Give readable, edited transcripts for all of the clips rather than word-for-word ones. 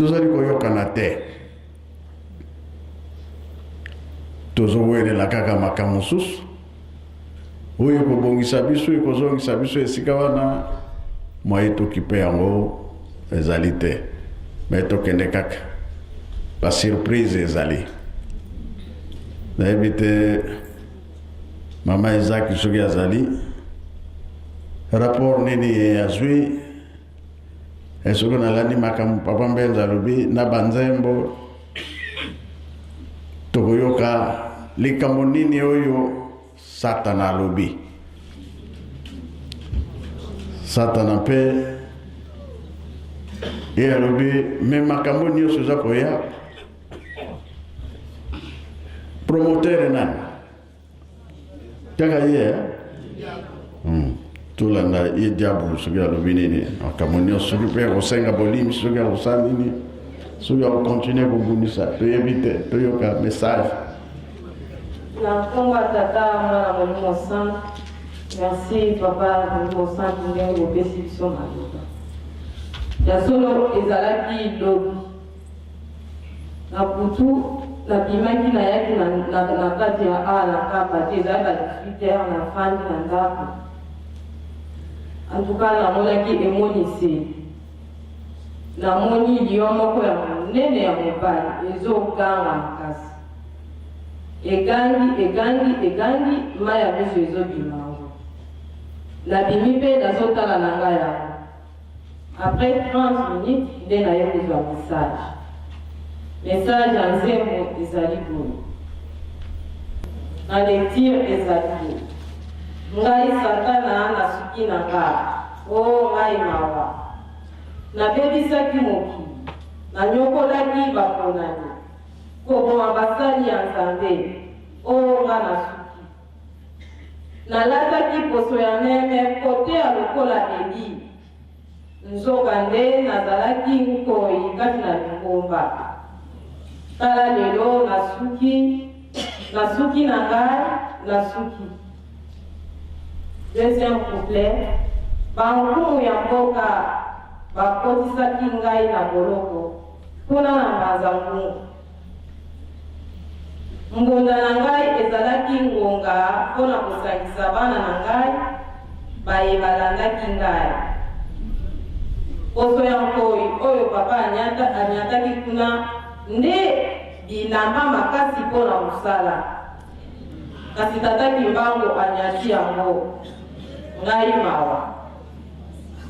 Tozali koyokana te. Tozowelela kaka makambo mosusu oyo ekobongisa biso, ekozongisa biso esika wana, mwaye tokipe yango ezali te. Me tokende kaka, ba surprise ezali. Nayebi te mama Isaac soki azali rapport nini azwi. Soki nalandi makambo papa Mbenza alobi na banzembo, tokoyoka likambo nini oyo Satana alobi. Satana mpe ye alobi me makambo nyonso eza koya, promoteur nani? Kaka ye eh? Tolanda ye diabolo soki alobi nini makambo nyonso, soki mpe akosenga bolimbi, soki akosala nini, soki akokontinue kobundisa, toyebi te. Toyoka message. Na nkombo ya Tata, Mwana, Molimo Santu. Merci papa Molimo Santu ndenge bopesi biso maloba. Ya solo ezalaki lobi Na butu, nabimaki nayaki na, na, na kati ya awa na Nkamba te, ezalaki ba 18 heures, nafandi na ndako. En tout cas, namonaki emoniseli. Namoni lion moko ya monene ya mobali ezoganga makasi. Egangi, egangi, egangi, mai ya miso ezobima yango. Nabimi mpe nazotala na ngai yango. Après 30 minutes nde naye kozwa message. Message ya nzembo ezali boye. Na lecture ezali boye. Ngai Satana nasuki na nga, oh ngai mawa. Nabebisaki mokili, nanyokolaki baponami, koboma basali ya Nzambe, oh nga nasuki. Nalataki poso ya meme koteya lokola Eli, nzokande nazalaki nkoi kati na lingomba. Tala lelo nasuki, nasuki na ngai, nasuki. Deuxième couplet, Bankumu ya mboka bakotisaki ngai na boloko kuna na Mbanza-Ngungu. Ngonga na ngai ezalaki ngonga mpo na kosangisa bana na ngai baye balandaki ngai. Poso ya nkoi oyo papa anyataki kuna nde bilamba makasi mpo na mosala. Kasi tata Kimbangu anyati yango. Ngai mawa.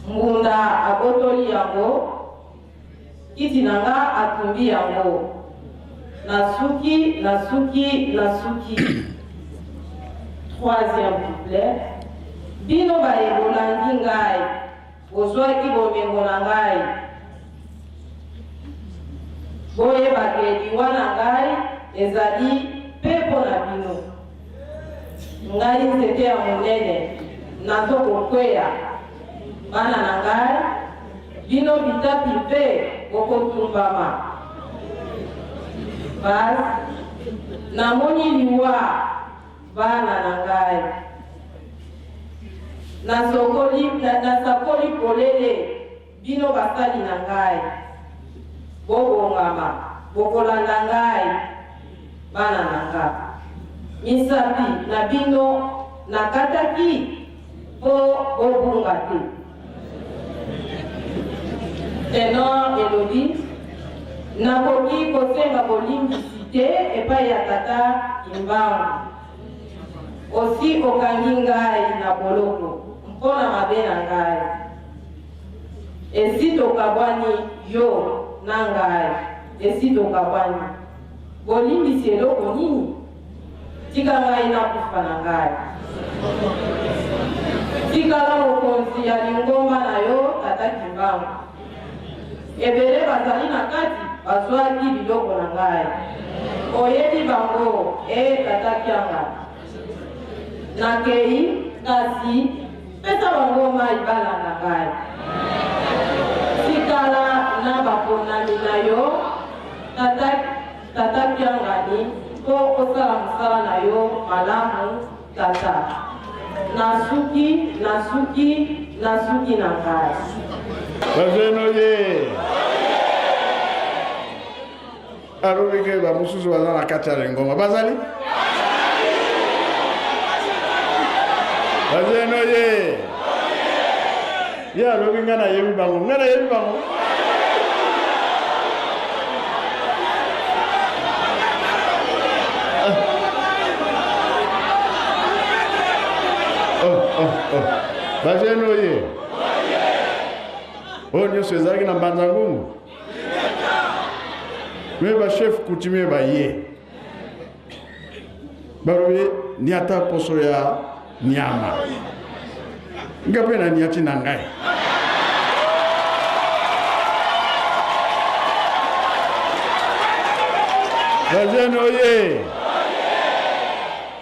Ngunda abotoli yango. Kiti na nga atumbi yango. Nasuki, nasuki, nasuki. Troisième couplet. Bino baye bolandi ngai, bozwaki bomengo na ngai. Boyeba ke liwa na ngai ezali mpe mpo na bino. Ngai nzete ya monene, nazo kokweya. Bana na ngai, bino bitapi mpe bokotumbama. Bas, namoni liwa, bana na ngai. Nasokoli, na, nasakoli polele bino basali na ngai. Bobongama, bokolanda ngai, bana na nga. Misapi na bino nakataki mpo bobunga te. Tenor elobi, Nakoki kosenga bolimbisi te epai ya Tata Kimbangu. Osi okangi ngai na boloko mpo na mabe na ngai. Esi tokabwani yo na ngai, esi tokabwani. Bolimbisi eloko nini? Tika ngai nakufa na ngai. Tikala mokonzi ya lingomba na yo Tata Kimbangu. Ebele bazali na kati bazwaki biloko na ngai. Oyebi bango, ee Tata Kianga. Nakei, kasi pesa bango mai balanda ngai. Tikala na baponami na yo, Tata, Tata Kiangani, mpo osala mosala na yo malamu, Tata. Nasuki, nasuki, nasuki na ngai. Bazeno ye. Alobi ke bamosusu baza na kati ya lingomba bazali bazeno ye ye alobi ngai nayebi bango, ngai nayebi bango. Oh, oh, oh. Bazeno ye oyo nyonso ezalaki na mbanza ngungu me bachef coutumier baye balobi niata poso ya nyama nga mpe naniati na ngai. Bajene oye,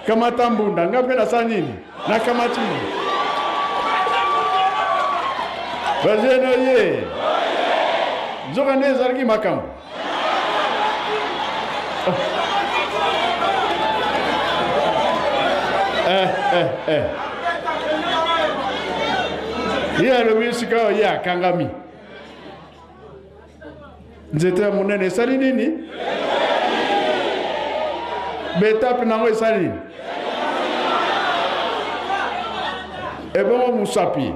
kamata mbunda, nga mpe nasala nini, nakamati. Bajene oye, nzoka nde ezalaki makambo. Eh, eh, eh. Ye alobi sika oyo ye akangami nzete ya monene esali nini, betape nango esali nini, ebongo mosapi.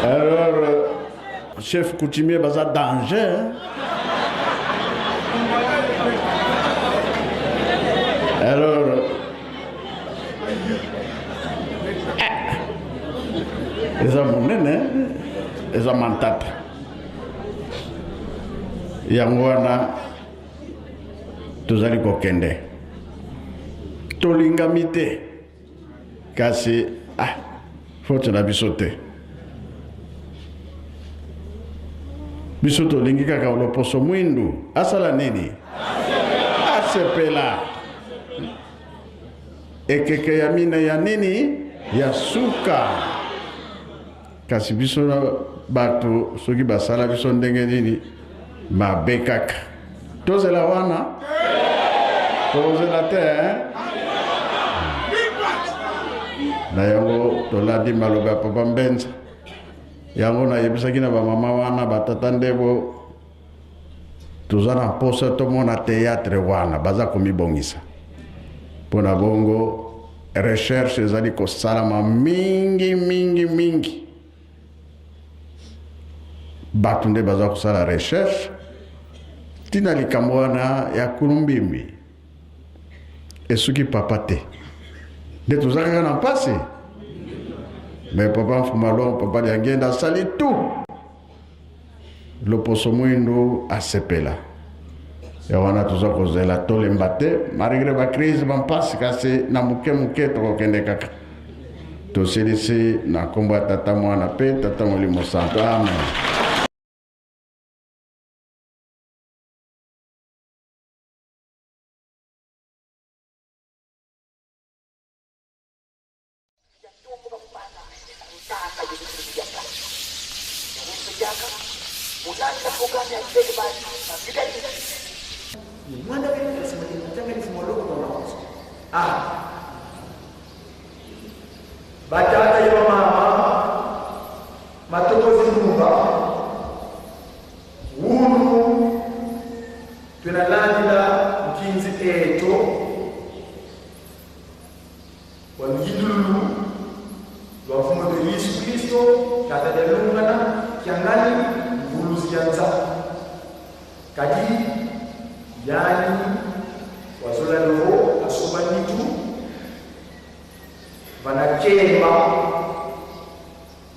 Alors, chef coutumier baza danger, hein? Alors, eza monene, eza mantata. Yango wana tozali kokende, tolingami te, kasi ah, faute na biso te. Biso tolingi kaka loposo mwindu asala nini, asepela. Ekeke ya mine ya nini ya suka. Kasi biso na bato soki basala biso ndenge nini mabe kaka tozela wana, tozela te eh? Na yango tolandi maloba ya papa Mbenza. Yango nayebisaki na bamama wana, batata ndebo, toza na mposa tomona théâtre wana baza komibongisa mpo na bongo. Recherche ezali kosalama mingi mingi mingi, bato nde baza kosala recherche ntina likambo wana ya kulumbimbi esuki papa te, nde toza kaka na mpasi. Me papa Mfumalongo, papa Diangenda asali tout loposo mwindu asepela. Ya wana toza kozela, tolemba te malgré bacrise, bampasi, kasi na moke moke tokokende kaka. Tosilisi na nkombo ya Tata, Mwana mpe Tata Molimo Santo, amen. Batata ye bamama matokozi ndumba wulu twenalandila nkinzi eto wa luyindululu lwa Mfumu wetu Yesu Kristo Tata dialungana kiangani mvuluzi ya nza kadi yani wazola loho asomba nitu vanakemba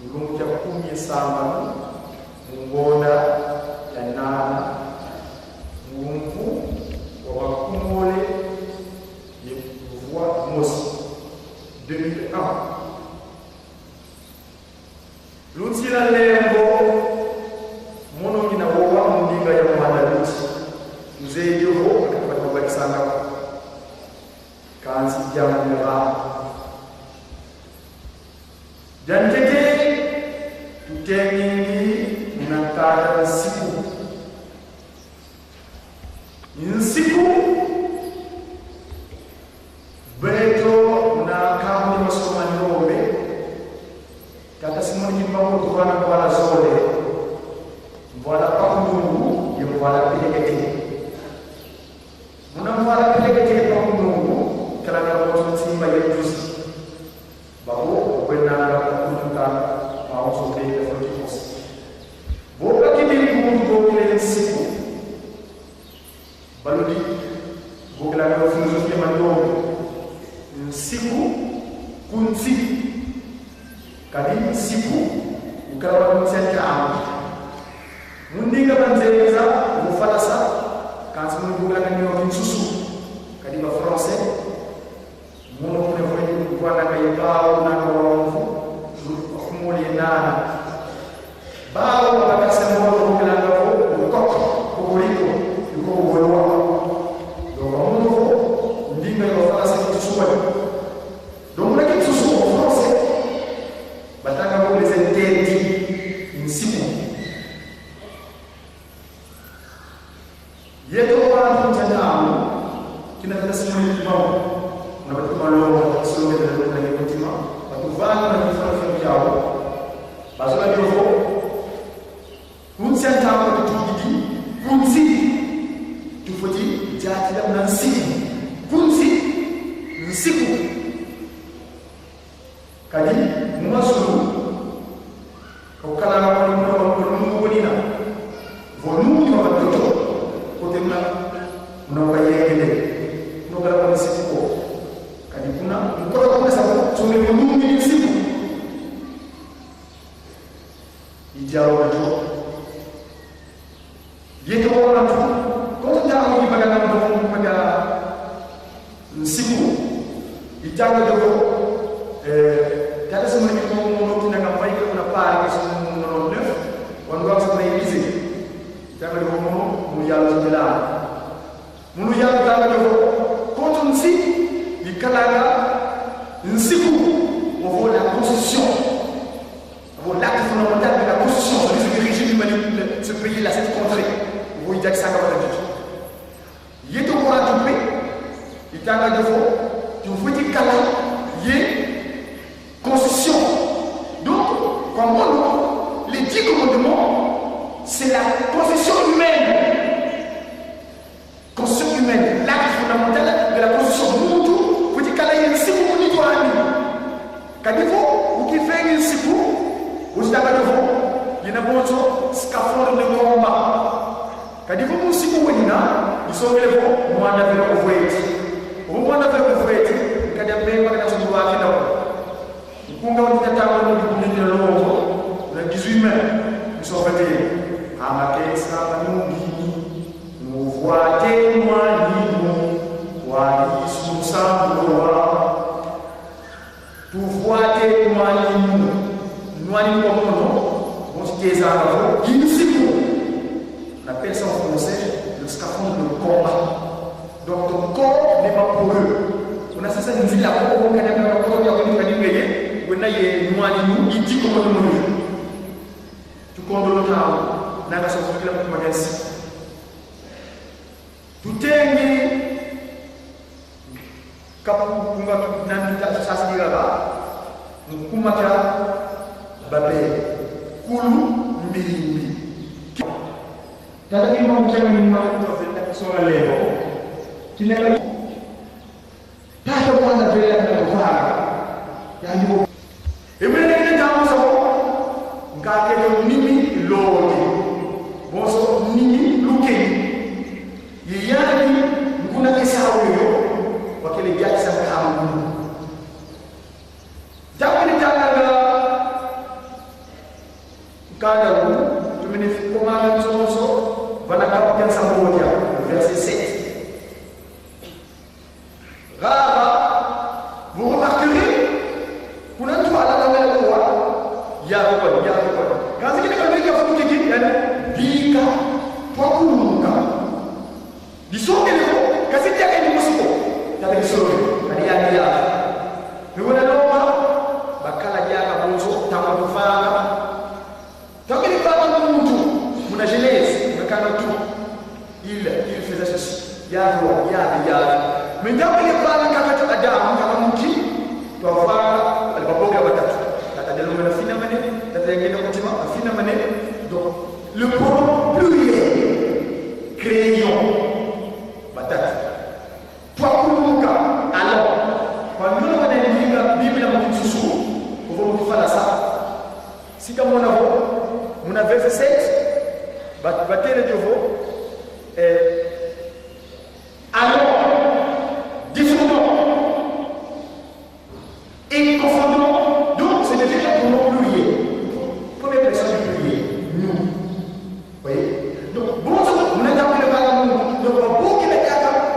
mulungu kya kumi esambanu mungonda ya nana mulungu wa bakumole ye mvua mosi 2001 lutsila lembo monongi na wowa mundinga ya mwanda luti nzeyoho akapata kanzi jamira jantete tutengingi munakata nsiku nsiku beto munakambi masoma ndombe. tuvana mvwala zole mvwala pakunungu ye mvwala pelekete muna mvwala pelekete pakunungu kalanga bonso nsimba ye tuzi bako kwenanga kunuka maonso beka fotikos boka kibili kumuntu bokile nsiku balodi bokelanga philosophie mandongo nsiku kunsi kadi nsiku ukalaba kunsi mundinga banzeza bufalasa kansi munu bokelanga niyo kinsusu kadi ba français muno mune fwe kwana kayibao na kawafu kumuli nana bao bakasa mono bokelanga ko ukok kokoliko yuko bolwa donc muno ndinga yo falasa kinsusu donc muna kinsusu en français batanga ko les interdits nsiku yeto wa mtandao kina tata simu kimao na batu malongo songe de la mutima batu vanga na kifana fyo yao bazola biofo kunsi antamo tutugidi kunsi tufoti jati la mna nsiku kunsi nsiku kadi mumasulu kokala na wani mwana wa Mungu nina vonungi wa watoto kote mna mna wakayengele nokala kwa nsiku kadi kuna mkono kuna sababu tume vonungi ni nsiku ijao watu yeto wana tu kote ndango kipaga na mtu kipaga nsiku itanga dogo tata sama ni ko mo tina ka fay ko na pari ko mo no neuf on wa sa na itanga dogo mo mu yalla ci la munu yalla tanga dogo ko nsi ikalanga nsiku on voit la constitution. On voit l'acte fondamental de la constitution. Celui qui régit ce pays-là, cette contrée. On voit ça comme la yeto ko atupe itanga dogo tu veux dire kala ye constitution. Donc comme les 10 commandements, c'est la constitution humaine. Constitution humaine, l'acte fondamental de la constitution. Muntu faut dire kala ye nsiku munito ami kadivo ukifengi nsiku usitaka dovo yina bonso scaffold de combat. Kadivo musiku wenina isongelevo mwana vile uvweti mwana vile uvweti kadi mbemba kana sundu wake na kunga utata ngo ndikunye longo le 18 mai nous sommes amakesa nungini nuvuate mwalimu wa isusambuwa tufuate mwalimu mwalimu kwa mono mositeza ngavo insiku. On appelle ça en français le scaphandre de combat. Donc ton corps n'est pas poreux. On a ça nzila ko ko kana kana ko ya ko ni kadi ngeye wena ye mwalimu iti ko mo mo tu kondolo tawo nanga so kila mtu magensi tutengi kapu kunga nandi ta sasira ba nkumaka babe kulu mbili mbili tata ki mo mchanga ni ma to fenda so leo kinela tata mwana vela na kufara yani emene ne tawo so ngake nimi lodi bonso nimi lukeni yiyani nguna kesawo yo wakele jati sa kamu jamani tanga kanda wu tumene koma nzonzo vana kapa kensa moja verset 7. Rara, vous remarquerez kuna mtu alala kwa ya kwa ya kwa kazi kile kama ya fuki kiki yani bika twakuluka disongele ko kasi tia ni musuko tata kisoro kadi ya ya me loma bakala jaka bonzo tanga kufanga tangeli baba muntu muna Genèse mekana tout il faisait ceci ya ya ya mais ndamele bala kaka ta Adam kaka muki twafanga alibaboga batatu tata jalomela fina mane tata yengene ko Bapele Diovo, allons, défendons et confondons. Donc, c'est déjà pour nous pluriel. Première personne du pluriel, nous. Vous voyez? Donc, bon, nous avons le balamu. Donc, on peut qu'il y ait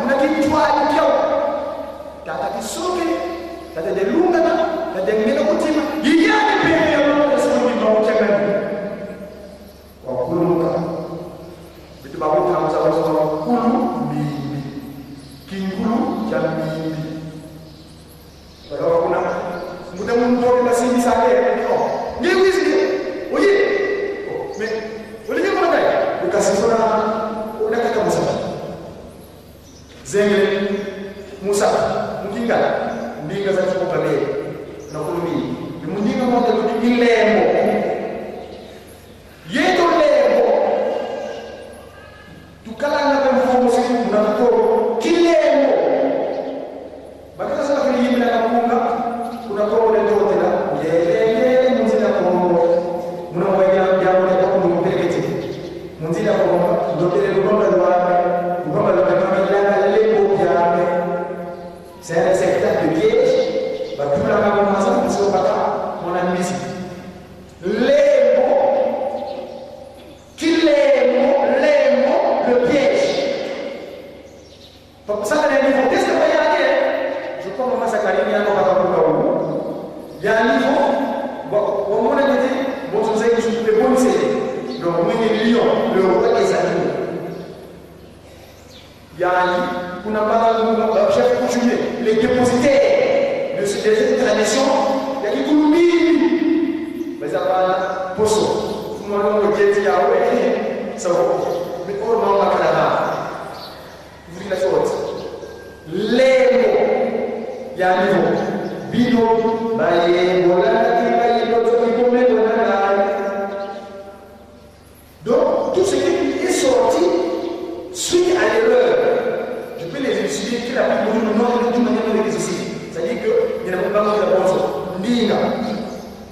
nous avons dit toi, nous avons. Tata qui soke, tata de lungana, tata de ngena kutima. Il y a des pays qui sont dans le Cameroun. Wakuluka. Bitu babu kamsa waso kulu mimi. Kingulu cha mimi. Kalau kuna muda mundu la sini sale oh. Ni wisi. Oye. Oh, me ole ni kona dai. Ukasisona unakaka musa. Zengele Musa mkinga ndinga za chikopa be na kulumi. Mundinga moja kuti ilembo. Yeto lembo. Tukalanga kwa mfumo sisi tunakoro kilembo. Bakata sana kuni yimina na kunga kuna koro le tote la yele munzila kongo. Muna mwenye jambo la kwa kumpeleketi. Munzila kongo ndotele lubamba lwame lubamba lwame kama lembo byame. C'est un secteur de piège. Batula kama mwanzo msio baka mwana misi. Lembo kilembo lembo le piège. Ça c'est un niveau. Qu'est-ce que vous voyez? Je crois que maman Sakarine y a encore un peu. Il y a un niveau. Bon, au moment où on a dit, bon, vous avez le bon c'est. Donc, on est lion, le roi des animaux. Il y a un lit, on a pas le chef coutumier, les dépositaires de cette tradition, il y a qui tout Mais ça va poso. Tout le monde dit ah ouais, ça va. Mais on va pas là. Vous dites la chose. Les mots, il y a un niveau. Bino, baye, bolana, baye, bolana. Donc, tout ce qui est sorti suite à l'erreur, je peux les étudier qu'il a pris le nom d'une manière de les ici. C'est-à-dire qu'il n'y a pas de la bonne Ndinga.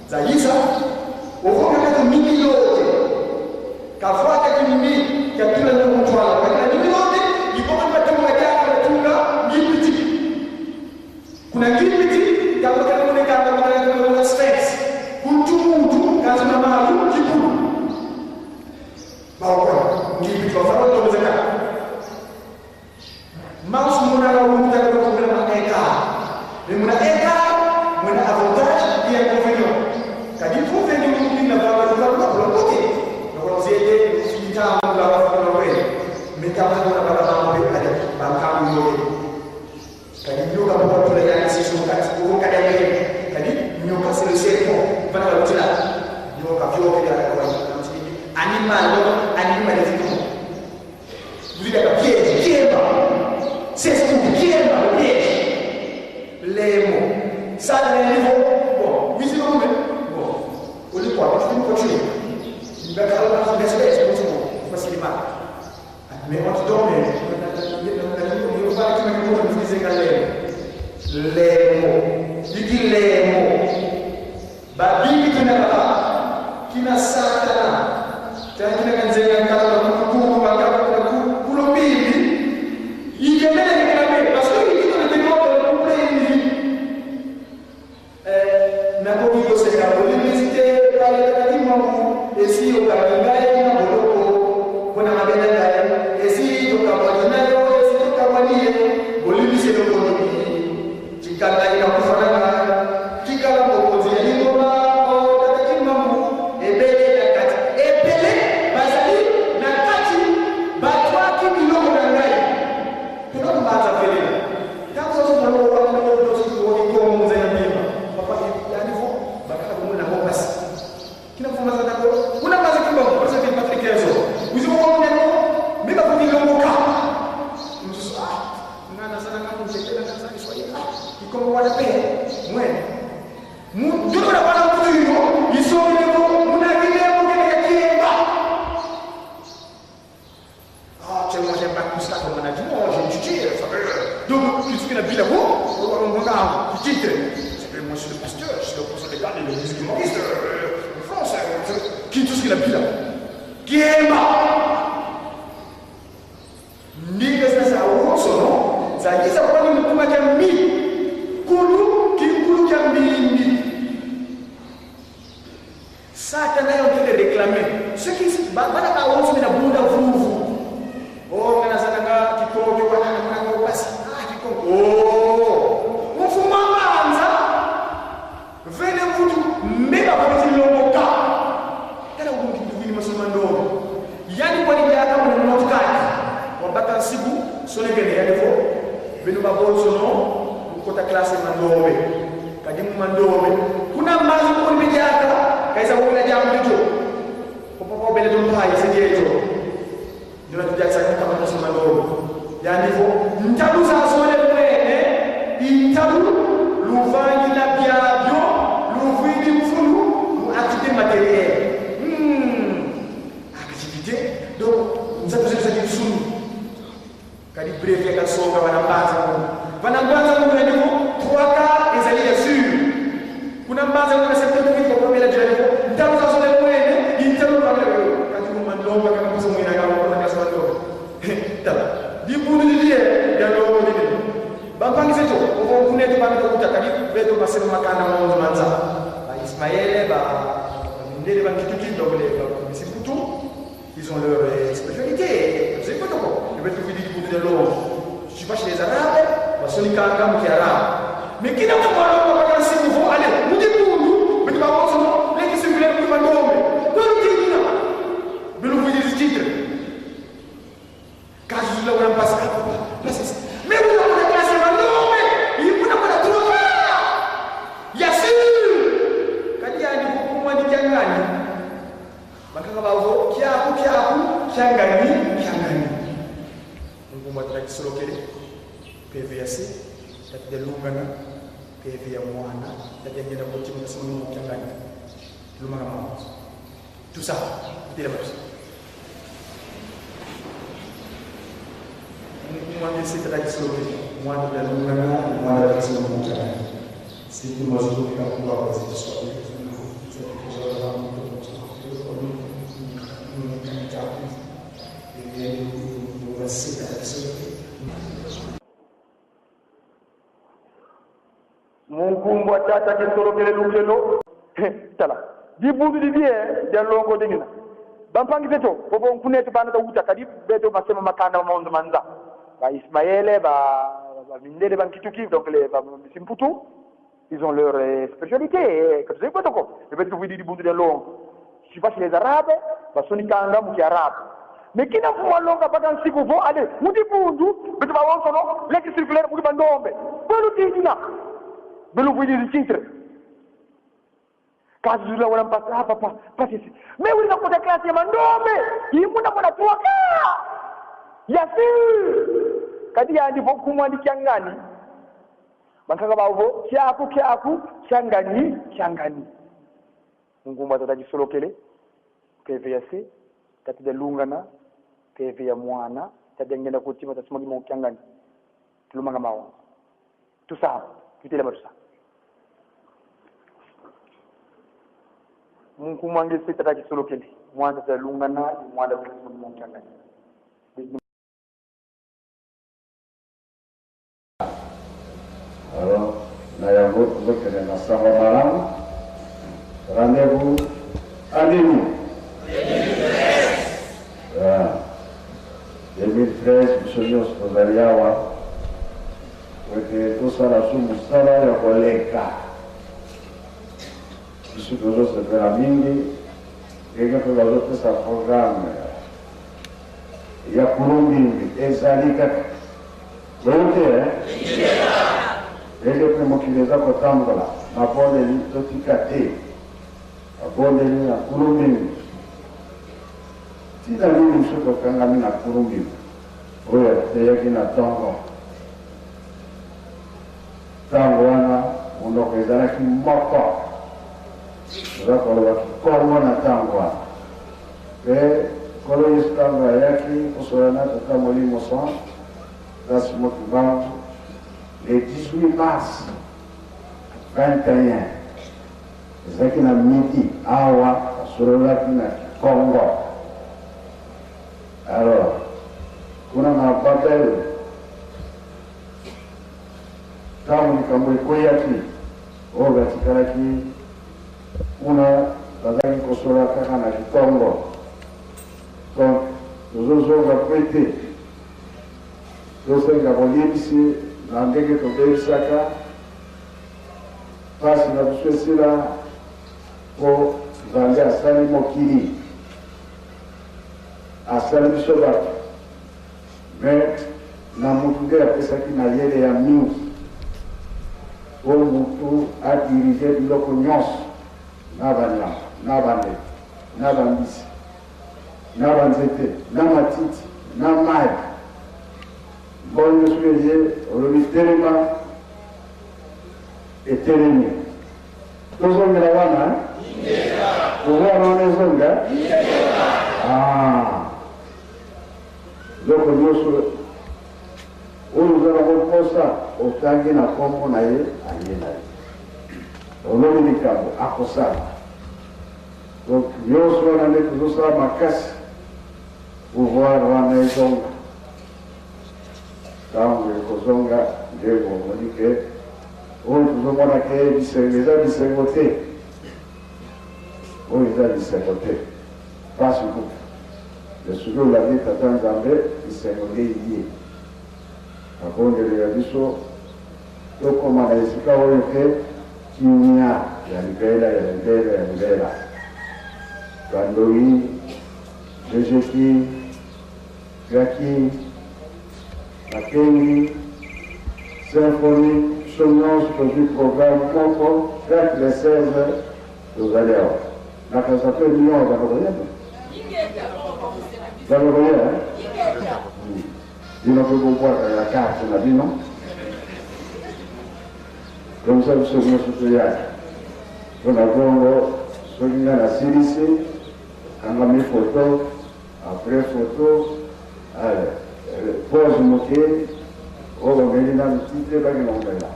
Zaïsa, au fond, il y a mimi lote. Kafwa ka mimi, ka tula na mutwala. Ka mimi lote, il faut que tu me ka tula ngipiti. Kuna ngipiti, ka ka mune ka ka ka ka sphinx. Kuntu mutu ka tuna malu kipulu. Bawa ngipiti wa faro to zaka. Mas muna la wuta ka ko na eka. Mais muna eka, muna avantage et inconvénient. Kadi trouve que nous nous avons la la côté. Donc on s'est dit fita la la la mais quand on a pas la main avec banka yo. Kadi nyoka pour tout les gars ici sur quatre pour kadi kadi nyoka c'est le serpent. Pas la là. Nyoka vio que la quoi. Animal animal Vous dites la piège, piège. C'est ce qu'on piège, le piège. Les mots. Ça, les niveaux. Bon, oui, c'est bon, bon. Au lieu de quoi, tu peux continuer. Il va faire l'espèce, facilement. Mais on te donne, les mots. Il dit les mots. Babi qui n'a pas, qui n'a satana. Qui n'a il vient de réclamer parce qu'il dit qu'on était mort dans le couple et une vie. Nakoki koseka olibisi te balekaki mwangu esi okalinga ye na boloko mpona mabe na ngai esi tokabwani na yo esi tokabwani ye bolibisi eloko nini tikala ye na kufa na ngai tikala mokonzi ya lingomba otataki mwangu ebele na kati ebele bazali na kati batwaki biloko na ngai tonakubanza velela ntango ozozoloowaokonzayamema papa yanivo bakaka komona yango mpasi kina kufamaza tako kuna mazi kimbangu parce que Patrick Kezo uzikomona me bakoki longoka mosusu ah nga nazalaka kozetela nazali Swahili ah ikombo wana pe mwene mutoko na bana mutu yo isomileko munakilemo keneka kiemba. Ah, tiens, moi j'aime pas tout ça comme on a dit, moi j'ai étudié, ça fait. Donc, tu te fais la vie là-haut, on regarde, tu titres. Ça fait, moi je suis le pasteur, je suis le professeur de garde et le musique humoriste en France. Qui tout ce qu'il a vu là? Kiemba! Zayiza kwani mukuma kya mbi kulu kinkulu kya mbimbi. Satan est en train de réclamer. Ceux qui bana ka wonso na bunda vuvu. Oh ngana sana nga kikongo wana ngana ko basi. Ah kikongo. Oh. Mfuma manza. Vene mvutu mbeba kwa tilongoka. Tena ukumkiduvini masoma ndogo. Yani kwa nini hata mwana mwatukati. Wabaka nsiku sonekene yalevo. Beno babonso no kota classe mandobe. Kadimu mandobe. Kuna mazi kwa mbijaka kaisa wona jambo jo. Popo bele tumpai sejejo. Ndio tujaksa kama tunasoma ndogo. Yani hivyo ntabu za sole mwene intabu luvangi la byabyo luvindi mfulu mu activité matérielle. Activité donc nzatu zetu za kimsulu. Kadi brevet kasonga wanambaza mungu. Wanambaza mungu na ndivyo trois quarts ezali ya sûr. Kuna mbaza mungu na septembre kwa premier la jana. Ntabu za sole mwene intabu luvangi la byabyo. Kati kumandonga kama kusoma ina kama kuna kasoma ndogo. Tala. Dibundu didier yalo didi. Bampangise to ovo kune to bamito kuta kadi beto basema makanda maonzo manza. Ba Ismaël ba Mindele ba Kituki donc les ba Misiputu ils ont leur spiritualité. C'est pas quoi. Je vais te dire dibundu de l'eau. Tu vas chez les Arabes, ba soni kanga mu kiarabe. Mais qui n'a pas parlé ba kan si niveau aller mu dibundu mais ba onzo no les qui circulent pour mandome. Tout le monde na. Belu vous dire titre. Kazi zula wana mpasi pasi. Mais vous avez la classe mandome, il faut na trois. Yasir. Kadi ani kumwa ni kyangani. Bakanga bavo kyaku kyaku kyangani kyangani. Ngumwa tala kisolokele. PVC tati lungana PV ya mwana tati ngenda kochi msomo mu kyangani. Lumanga mama. Tout ça, écoutez la base. Mwana se tata kisolokele. Mwana ya lungana mwana ya kisolokele. Siku mazuri kama kwa Kiswahili. Munkumbwa tata kisolokele lukelo. Tala. Dibundu didie jalongo dingina. Bampangise to bobo nkuneto bana uta kadi beto masema makanda maonzo manza. Ba Ismaël ba Mindele ba Nkituki donc les ba Simputu ils ont leur spiritualité que tu sais quoi donc le fait que vous dites dibundu de longo. Tu vas chez les Arabes ba soni kanga mu kiarabe. Mais qui n'a pas longa pas dans siku vo aller mu dibundu beto ba wonso no leki circulaire mu bandombe. Belu dingina. Belu vous dites titre. Kazi zula wana mpasa hapa papa pasi. Mais oui na kota classe ya mandombe. Imuna mwana tuaka. Yasir. Kadi ya ndipo kumwandi kyangani. Bankaka bavo kyaku kyaku kyangani kyangani. Mungu tata kisolokele. PVC tati de lungana PV ya mwana tati ngenda kutima tasima gimo kyangani. Tulumanga mawo. Tout ça, tutela tout ça. Mungu mwange se tata kisolokele. Mwana tata lungana mwana tata gimo kyangani. Alors, na yango tozokende na sango malamu. Rendez-vous à 2013 biso nyonso tozali awa ete tosala su mosala ya koleka. Biso tozosepela mingi ndenge mpe bazopesa programme ya kulumbimbi ezali kaka boyo te ndenge mpe mokili eza kotambola mabondeli totika te mabondeli na kulumbimbi ntina nini soki okangami na kulumbimbi oyo eyaki na ntongo ntango wana monoko ezalaki moko toza koloba kikongo na ntango wana mpe nkolo Yesu ntango ayaki kosola na tata Molimo Santu na Simon Kimbangu le 18 mars 21 ezalaki na midi awa asololaki na Kikongo. Alors kuna na Babel Ntango likambo ekweyaki, oyo batikalaki kuna bazalaki kosolola kaka na kikongo. Donc tozozonga po ete tosenga bolimbisi na ndenge tobebisaka, pasi na biso esila po Nzambe asali mokili, asali biso bato mais na mutu nde apesaki mayele ya mingi po mutu a diriger biloko nionso na ba nyama na ba ndeke na ba mbisi na ba nzete na matiti na mayi. Mbongo soki eye olobi telema etelemi. Tozongela wana hein? Pouvoir wana ezonga? Ah. Biloko nyonso oyo oza nango mposa otangi na nkombo na ye aye na ye. Olobi likambo akosala. Donc nyonso wana nde tozosala makasi pouvoir wana ezonga. Ntango ekozonga nde bomoni ke oyo tozomona ke bisengo eza bisengo te, oyo eza bisengo te, pasi kutu. Mais soki olandi Tata Nzambe, bisengo nde ye. Mabondeli ya biso tokoma na esika oyo ke kimia ya libela ya libela ya libela. Bandoyi, Jejeki, Gaki, Makengi, Symphonie, biso nionso tozui programme moko kaka le 16 tozali awa. Nakanisa pe Lyon bako koya te? Bako koya hein? Bino pe bobwakaka carte na bino comme ça biso nionso toyaka. Po na bongo soki nga nasilisi kangami photo Après photo allez pause moke oyo bameli nanu ti te bakende komela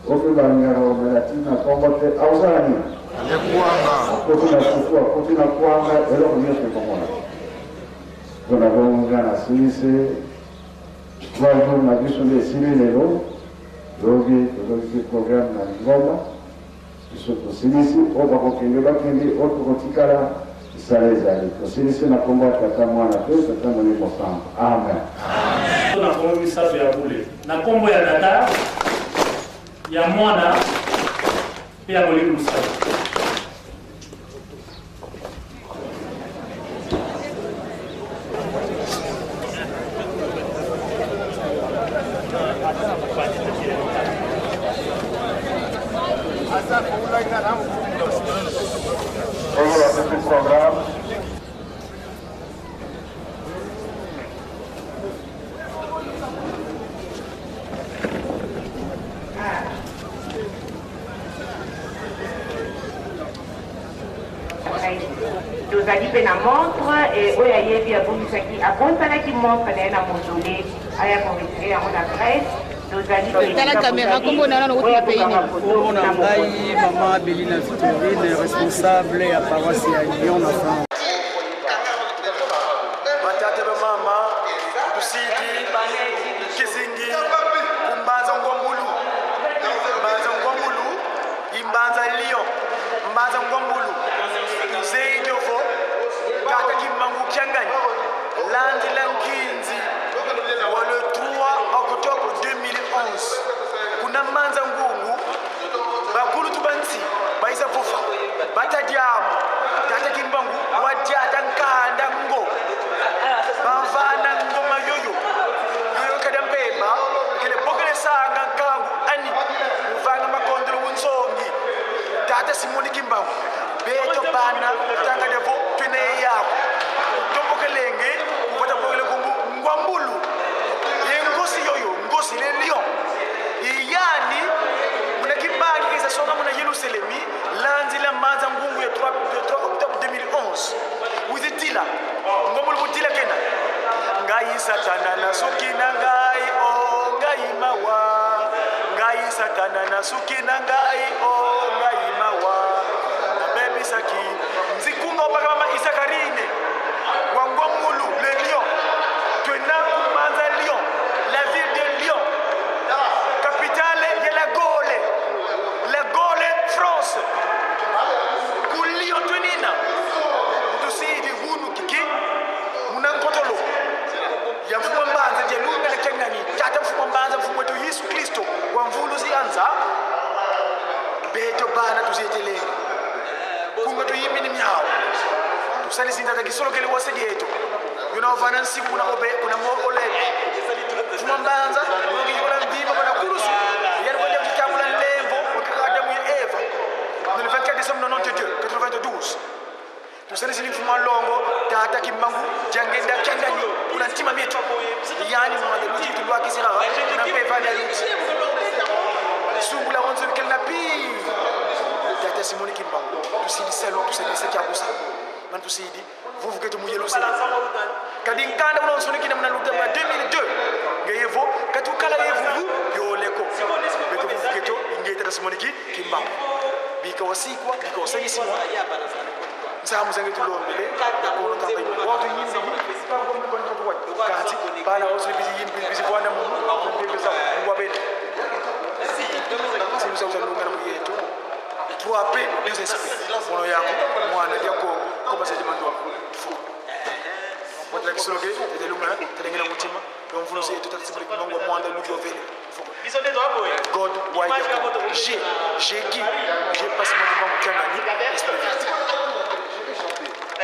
oyo mpe balingaka komela ti na tongo te akosala nini? Akoti na fufu akoti na kwanga eloko nyonso ekomona mpo na bongo nga nasilisi 3 jours na biso nde esili lelo lobi tozongisi programme na lingomba. Biso tosilisi, oyo bakokende bakende, oyo tokotikala, misala ezali. Tosilisi na kombo ya Tata, Mwana pe Tata Molimo Santu. Amen. Na kombo misato ya bule. Na kombo ya Tata, ya Mwana, pe ya Molimo Mosantu. Tozali mpe na montre et oyo ayebi abongisaki abosanaki montre na ye na mausolee aya ko retirer yango na Grèce. Tozali mpe Tala camera, kombo na nano oyo wuti na pays akokanga nini? photo Kombo na na ngai mokonzi. mama Belina Victorine, responsable ya paroisse ya Lyon na France. Batata ba mama tusidi kizingi kumbanza ngwambulu mbanza ngwambulu imbanza lion mbanza ngwambulu mzee nyovo tata kimbangu kiangani landi la nkinzi wa le 3 octobre 2011 kuna manza ngungu bakulutu bansi baisa fufa batadiamu tata kimbangu wadiata nkanda ngo bavana ngoma yoyo yoyo kada mpemba kele bokele sanga nkangu ani uvanga makondolo wunsongi tata simoni kimbangu beto bana tanga devo twene yako tombokelenge upata bokele kumbu ngwambulu yengosi yoyo ngosi le lion iyani muna kimbangi kisa songa muna yerusalemi lanzi la manza ngungu ya 3 octobre 2011 uzitila ngomulu butila kena ngai satana na suki na ngai o ngai mawa ngai satana na suki na ngai o ngai mawa nabebisaki nzikunga opaka mama isakarine wangwamulu le lion twena kumanza lion la ville de lion capitale. Bana tuzieteleni kunga tuyimini myawo tusalisinzata kisolokele wasedieto yunaovana nsiku kuna obe kuna mo olebe fuma mbanza ngiyikola ndima kuna kurusu yani kwenda kutambula lembo wakaka Adamu ya Eva le 24 décembre 92 92 tusalisini mfuma longo tata Kimbangu jangenda changani kuna ntima mietu yani mwande lujitu lwakisira kuna mpeva daluti sungula wanzo kelna pi tata Simoni Kimbangu tusidi selo tusidi sekyakusa man tusidi vuvuketu muyelusele kadi nkanda una nsonikina mna luta ma 2002 ngeyevo katukala yevuvu yoleko beto vuvuketo ingeta Simoni Kimbangu bika wasikwa bika wasanyisimwa nsamu zange tulombele kono tamba watu yimbi kati bana wasu bizi yimbi bizi bwana mu bizi wabele simisa utalunga na muyetu tuape les esprits mono yako mwana dia Kongo koma seje mandwa fu watala kisoloke tetelunga telengela mutima yomvuno zetu tatisibuli kimbangu mwanda luki ovele God why G G qui G passe mon kimbangu kiangani esprit.